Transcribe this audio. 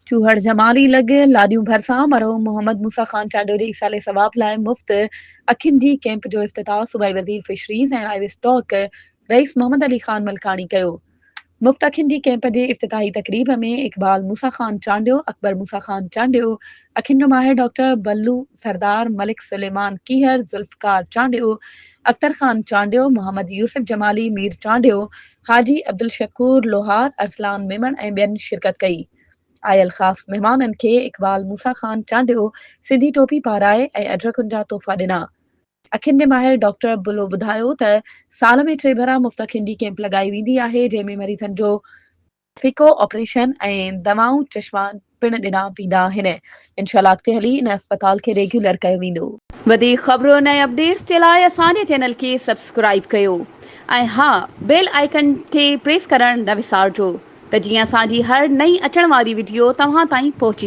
چوهڙ جمالي لڳ لاڏيون ڀرسان مرحوم محمد موسيٰ خان چانڊيو جي ايصال ثواب لاء مفت اکين جي ڪئمپ جو افتتاح صوبائي وزير فشريز ۽ لائيو اسٽاڪ رئيس محمد علي خان ملڪاڻي ڪيو. مفت اکين جي ڪئمپ جي افتتاحي تقريب ۾ اقبال موسيٰ خان چانڊيو، اڪبر موسيٰ خان چانڊيو، اکين جو ماهر ڊاڪٽر بلو سردار، ملڪ سليمان ڪيهر، ذوالفقار چانڊيو، اختر خان چانڊيو، محمد يوسف جمالي، مير چانڊيو، حاجي عبدالشڪور لوهار، ارسلان ميمڻ ۽ ٻين شرڪت ڪئي. آيل خاص مهمانن کي اقبال موسيٰ خان چانڊيو سنڌي ٽوپي پارائي ۽ اجرڪن جا تحفا ڏنا. اکين جي ماهر ڊاڪٽر بلو ٻڌايو ته سال ۾ ٽي ڀيرا مفت اکين جي ڪئمپ لڳائي ويندي آهي جنهن ۾ مريضن جو ڦڪو آپريشن ۽ دوائون چشما پڻ ڏنا ويندا آهن. انشاء الله اڳتي هلي ان اسپتال کي ريگيولر ڪيو ويندو. وڌيڪ خبرن ۽ اپڊيٽس جي لاء اسان جي چينل کي سبسڪرائيب ڪيو ۽ ها بيل آئيڪن کي پريس ڪرڻ نه وسارجو. ته جيئن اسان جي هر نئين اچڻ واري وڊيو توهان تائين پهچي.